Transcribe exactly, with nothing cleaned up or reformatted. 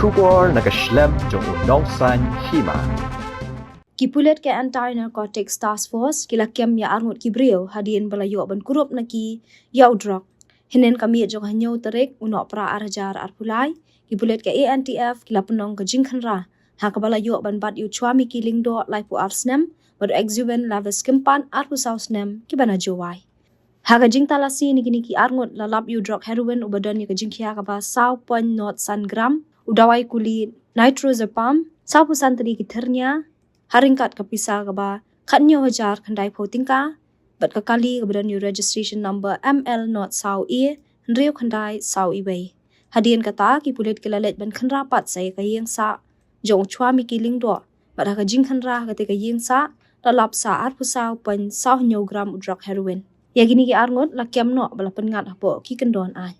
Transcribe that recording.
Khubor na ka shlem jong u nongsan hima. Ki pulit ka Anti Narcotics Task Force ki la kem ïa arngut ki briew hadien ba la ïoh ban kurup na ki ïa u drok. Hynnin ka miet jong ka hynñiew tarik u Nohprah ar hajar arphew lai, ki pulit ka A N T F ki la pynlong ka jingkhynra ha kaba la ïoh ban bat ïa u Chua Miki Lyngdoh laiphew ar snem bad u Exuven Lavis Kympat arphew saw snem kiba na Jowai. Ha ka jingtalasi na kine ki arngut la lap ïa u drok heroin uba don ïa ka jingkhia kaba saw point nought san gram, u dawai kuli nitrazepam, sawphew san tylli ki thyrnia, ha ryngkat ka pisa kaba khathynñiew hajar khyndai phew tyngka, bad ka kali kaba don ïa u registration number M L nought saw A hynriew khyndai saw wei. Hadien kata ki pulit ki la leit ban khynra pat sa ïa ka ïing sah jong u Chua Miki Lyngdoh, bad ha ka jingkhynra ha kata ka ïing sah la lap sa arphew saw point saw hynñiew gram u drok heroin. Ïa kine ki arngut la kem noh ba la pynngat hapoh ki kyndon aiñ.